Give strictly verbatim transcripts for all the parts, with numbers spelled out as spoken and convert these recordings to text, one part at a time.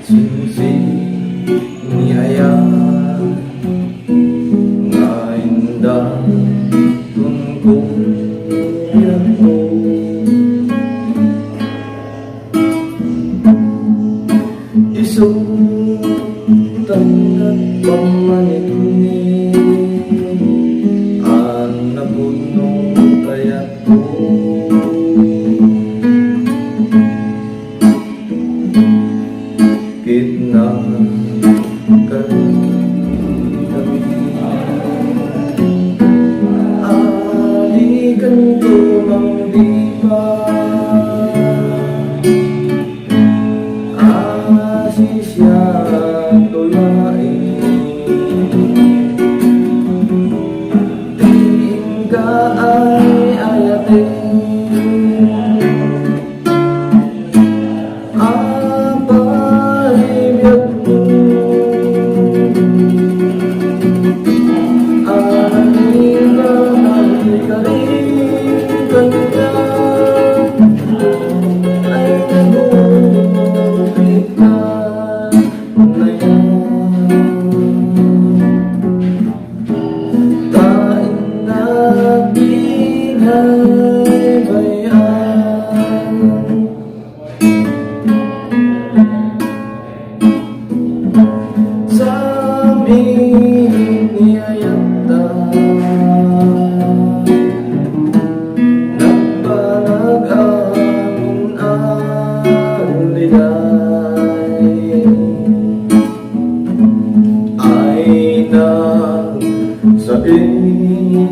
Susi ni aya nga inda tunko yadto. Isu tan nagpamanitni a napudno kayatko. Kitna kami. Alikan ko mangdipa. Asisian to laeng. Ti inka ay ayaten. Apay biagko. Ay, kanya. Ay, nagupit ka. Ta innak binaybay-an. Sa amin ni ayatta, nagpanag amin a liday. Ay na sa in,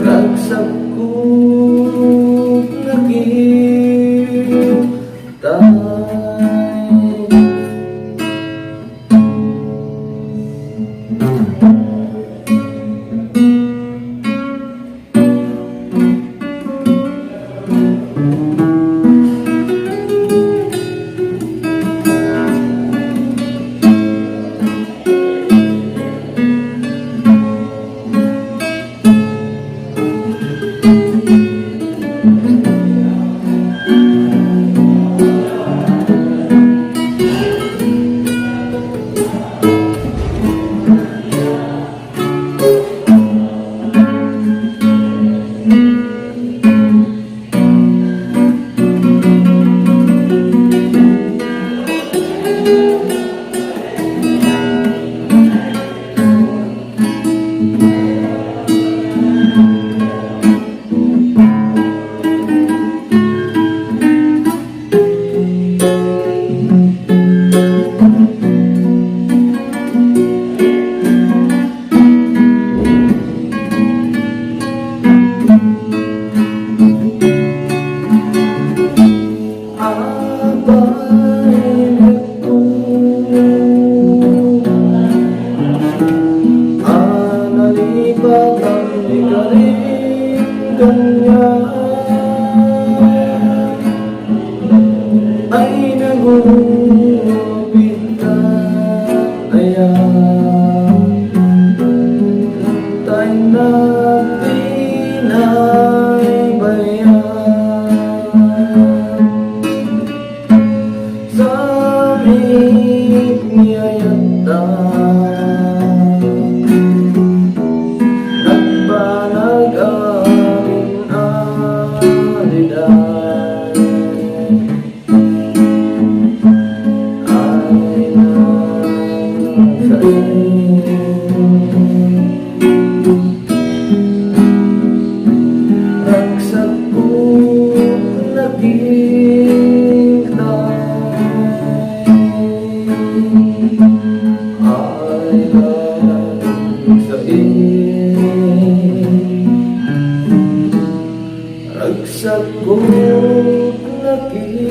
ragsakko nakitay. Ay, nagupit ka aya, tay nagpinaybayan. Sa amin ni ayatta, nagpanag amin a liday. Ay na sa in, ragsakko nakitay. Ay na sa in, ragsakko nakitay.